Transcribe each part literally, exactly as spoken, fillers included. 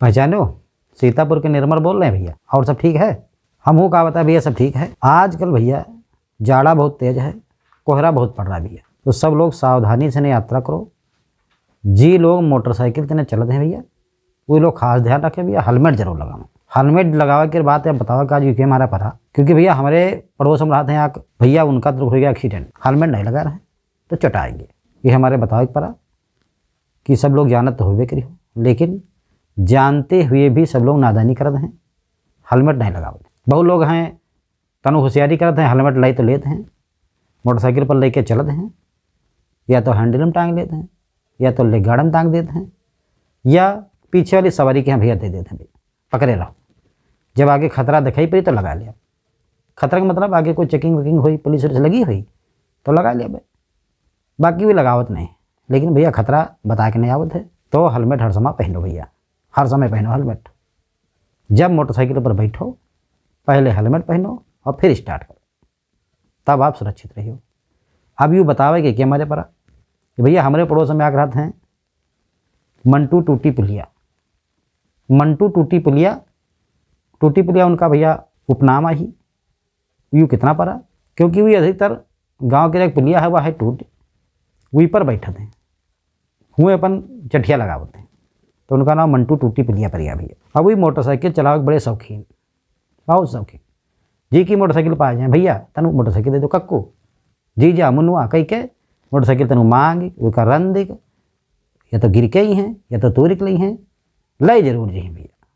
पहचानो, सीतापुर के निर्मल बोल रहे हैं भैया, और सब ठीक है? हमहू का बताएं भैया, सब ठीक है। आजकल भैया जाड़ा बहुत तेज है, कोहरा बहुत पड़ रहा है भैया, तो सब लोग सावधानी से न यात्रा करो। जी लोग मोटरसाइकिल तने चलत हैं भैया, वो लोग खास ध्यान रखें भैया, हेलमेट जरूर लगावें। हेलमेट लगावे के बाद अब बतावा कि आज यू के मारे परा, क्योंकि भैया हमरे पड़ोस में रहते हैं एक भैया, उनका तो हो गया एक्सीडेंट, हेलमेट नहीं लगा रहे तो चटाएंगे। ये हमारे बतावे के परा कि सब लोग जानत तो होबे करी हो, लेकिन जानते हुए भी सब लोग नादानी करत हैं, हेलमेट नहीं लगावत। बहुत लोग हैं तनु होशियारी करत हैं, हेलमेट लाई तो लेत हैं, मोटरसाइकिल पर लेके चलत हैं, या तो हैंडल में टांग लेत हैं, या तो लेग गार्ड में टांग देत हैं, या पीछे वाली सवारी के यहाँ भैया दे देत हैं, भैया पकड़े रहो, जब आगे खतरा दिखाई पड़ी तो लगा लिया। खतरा का मतलब आगे कोई चेकिंग वेकिंग हुई, पुलिस उलिस लगी हुई तो लगा लिया भाई, बाकी भी लगावत नहीं। लेकिन भैया खतरा बता के नहीं आवत है, तो हेलमेट हर समय पहनो भैया, हर समय पहनो हेलमेट। जब मोटरसाइकिल पर बैठो पहले हेलमेट पहनो और फिर स्टार्ट करो, तब आप सुरक्षित रहियो। अब यू बतावे के, के हमारे परा कि भैया हमरे पड़ोस में आके रहत हैं मंटू टूटी पुलिया। मंटू टूटी पुलिया, टूटी पुलिया उनका भैया उपनाम ही। यू कितना परा, क्योंकि वो अधिकतर गांव के एक पुलिया है, वह है टूट, वही पर बैठत हैं, हुए अपन चटिया लगावत हैं, तो उनका नाम मंटू टूटी पुलिया परिया भैया। अब वही मोटरसाइकिल चलावे के बड़े शौकीन, बहुत शौकीन। जी की मोटरसाइकिल पा जाए, "भैया तनु मोटरसाइकिल दे दो कक्कू, जीजा मुनुआ" कह के मोटरसाइकिल तनु मांग, उनका रन दे, या तो गिर के ही हैं या तो तोड़ के ली हैं, ले जरूर जी भैया,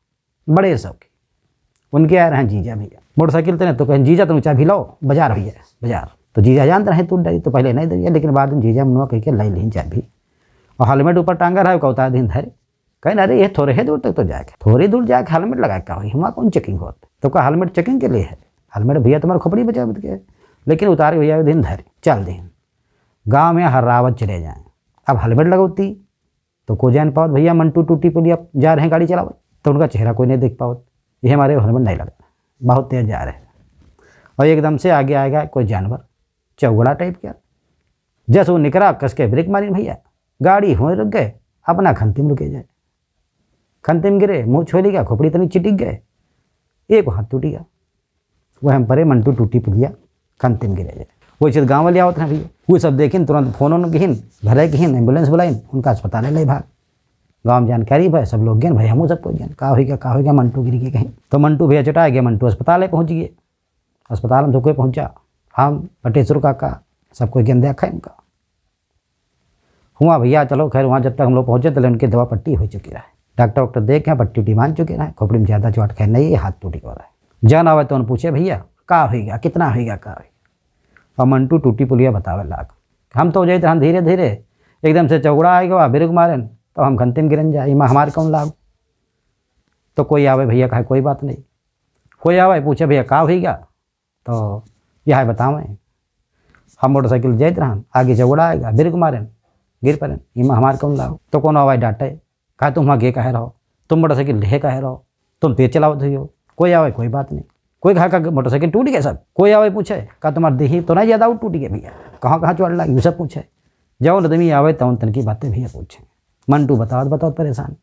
बड़े शौकीन। उनके आ रहे हैं जीजा भैया, मोटरसाइकिल तने तो कहें, "जीजा तनु चाबी लाओ, बाजार भैया बाजार।" तो जीजा जानते रहे तू डरी, तो पहले नहीं दिया, लेकिन बाद में जीजा मुनुआ कह के ले ली चाबी और हेलमेट ऊपर टांगा रहा, उतार दिन धरे। कहें, "अरे ये थोड़े ही दूर तक तो जाके, थोड़ी दूर जाके हेलमेट लगा के का हुई, हमारा कौन चेकिंग होत?" तो का हेलमेट चेकिंग के लिए है? हेलमेट भैया तुम्हारे खोपड़ी बचा के, लेकिन उतार के भैया दिन धरे चल दिन गाँव में हर्रावत चले जाएं। अब हेलमेट लगौती तो को जान पावत भैया मंटू टूटी पुलिया जा रहे हैं गाड़ी चलावत, तो उनका चेहरा कोई नहीं देख पावत, ये हमारे हेलमेट नहीं लगा, बहुत तेज जा रहे हैं। और एकदम से आगे आएगा कोई जानवर, चौगड़ा टाइप का, जैसे वो निकरा कस के ब्रेक मारी भैया, गाड़ी हुए रुक गए, अपना खंती में रुके जाए। खंती में गिरे, मुँह छोली गया, खोपड़ी तनी चिटिक गए, एक हाथ टूटी गया। वह हम परे मंटू टूटी पुलिया खंती में गिरे जाए। वही चीज गाँव वाले आवत हैं भैया, वो सब देखिन, तुरंत फोन उन गिहिन, घरे गिहिन, एम्बुलेंस बुलाइन, उनका अस्पताल ले भाग। गाँव में जानकारी भाई, सब लोग गए भाई, हमू सबको गए, का होइगा, का होइगा, मंटू गिर गए कहीं। तो मंटू भैया चटा गया, मंटू अस्पताल पहुँच गए। अस्पताल में तो कोई पहुँचा, हम बटेश्वर काका, सब कोई गेंदे खाए उनका। हुआ भैया, चलो खैर, वहाँ जब तक हम लोग पहुँचे, तले उनकी दवा पट्टी हो चुकी रहे, डॉक्टर वॉक्टर देख के पट्टी उट्टी बांध चुके रहे, खोपड़ी में ज्यादा चोट खैर नहीं है, हाथ टूटी हो रहा है। जान आवे तो उन पूछे, "भैया का होइगा, कितना होइगा, का होइगा?" और मंटू टूटी पुलिया बतावे लाग, हम तो जाइत रहन धीरे धीरे, एकदम से चौगड़ा आएगा, बिरुक मारेन, तो हम खंती में गिरन जाए, इमा हमार कौन लाभ? तो कोई आवे भैया कहे, "कोई बात नहीं।" कोई आवे पूछे, "भैया का होइगा?" तो यह बतावें, हम मोटरसाइकिल जाइत रहन, आगे चौगड़ा आएगा, बिरुक मारेन, गिर परेन, इमा हमार कौन लाभ? तो कौन आवे डांटे, कहा, "तुम वहाँ गे काहे रहो, तुम मोटरसाइकिल ले काहे रहो, तुम तेज चलावत हो।" कोई आवे, कोई बात नहीं। कोई कहा, "का मोटरसाइकिल टूट गया सब?" कोई आवे पूछे, "का तुम्हार देही तो नहीं ज्यादा टूट गया भैया, कहाँ कहाँ चोट लगी?" ये सब पूछे। जौन आदमी आवे तौन तनकी बातें भैया पूछे। मंटू बतावत बतावत परेशान,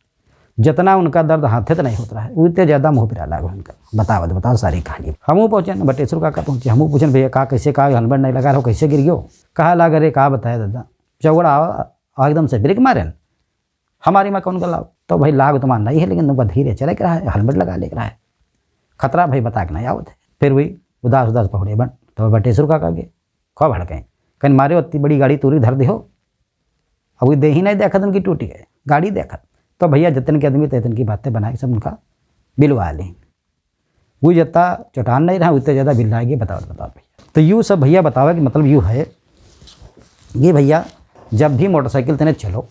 जितना उनका दर्द हाथे तो नहीं होत रहा है, उतने ज्यादा मुँह पिरा लाग उनका बतावत बतावत सारी कहानी। हमहू पहुँचे न, बटेश्वर काका पहुँचे, हमहू पूछन, "भैया का, कैसे, का हेलमेट नहीं लगा रहो, कैसे गिर गयो?" कहा लाग, "अरे का बताए दादा, चौगड़ा आवा, आ एकदम से ब्रेक मारेन, हमारी माँ कौन गलाओ?" तो भाई लाग तुम्हार नहीं है, लेकिन तुमका धीरे चले के रहा है, हेलमेट लगा ले के रहा है, खतरा भाई बता के नहीं आवत है। फिर वही उदास उदास पहुड़े बन, तो बटेश्वर काका के खूब भड़के, कहीं मारे उतनी बड़ी गाड़ी तूरी धर दे हो, अब वो देही नहीं देखत उनकी टूटी है, गाड़ी देखत। तो भैया जितन के आदमी थे, इतन की बातें बना के सब उनका बिलवा ली। वो जितना चट्टान नहीं रहा, उतने ज्यादा बिल्लाएगी, बताओ, बताओ भैया। तो यू सब भैया बतावे कि मतलब यू है, ये भैया जब भी मोटरसाइकिल तने चलो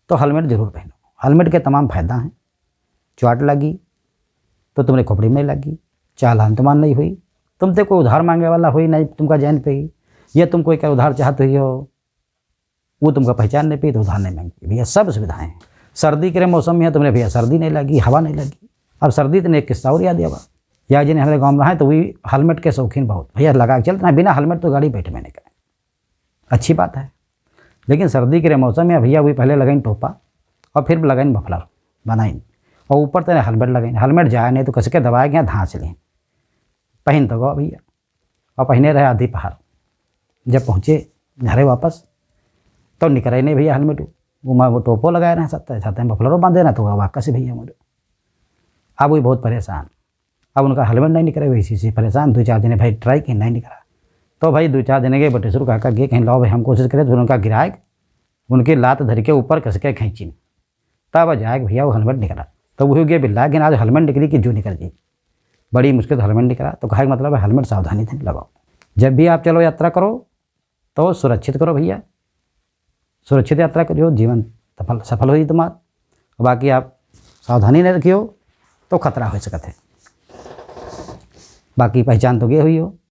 तो हेलमेट जरूर पहनो। हेलमेट के तमाम फायदा हैं। चोट लगी तो तुम्हारे खोपड़ी में लगी, चालान तुम्हार नहीं हुई, तुमसे कोई उधार मांगे वाला हुई नहीं, तुमका जान पे ही, या तुम कोई का उधार चाहते हुई हो, वो तुमका पहचान नहीं पी तो उधार नहीं मांगी। भैया सब सुविधाएं हैं। सर्दी के मौसम में है, तुमने भैया सर्दी नहीं लगी, हवा नहीं लगी। अब सर्दी तो एक किस्सा और याद आवा, या जिन्हें हमारे गाँव में रहा है तो वही हेलमेट के शौकीन बहुत, भैया लगा के चलते ना, बिना हेलमेट तो गाड़ी बैठ में नहीं गए, अच्छी बात है। लेकिन सर्दी के मौसम में भैया वही पहले लगाइन टोपा और फिर लगाइन मफलर, बनाइन, और ऊपर तने हेलमेट लगे, हेलमेट जाए नहीं तो कस के दबाए के यहाँ धांस लें। पहिन तो गो भइया, और पहिने रहे आधी पहाड़। जब पहुँचे घरे वापस, तो निकरे नहीं भइया हेलमेट। वो मैं वो टोपो लगाए रहे, साथ साथ में मफलरो बांधे रहे, तो वापस से भइया मुड़े। अब वो बहुत परेशान, अब उनका हेलमेट नहीं निकरे, वैसे से परेशान। दो चार जने भाई ट्राई किए, नहीं निकरा। तो भाई दो चार जने के बटेसर काका गे कहीं, लाओ भाई हम कोशिश करें, तो उनका गिराए, उनके लात धर के ऊपर कस के खींची, तब जाए भइया वो हेलमेट निकला। तो वही गए बिल्ला, लेकिन आज हेलमेट निकली कि जो निकल जी, बड़ी मुश्किल से हेलमेट निकला। तो कहे का मतलब है, हेलमेट सावधानी से लगाओ। जब भी आप चलो यात्रा करो, तो सुरक्षित करो भइया, सुरक्षित यात्रा करियो, जीवन सफल, सफल होई तुम्हार। बाकी आप सावधानी नहीं रखियो, तो खतरा हो सकत है। बाकी पहचान तो गे हुई हो,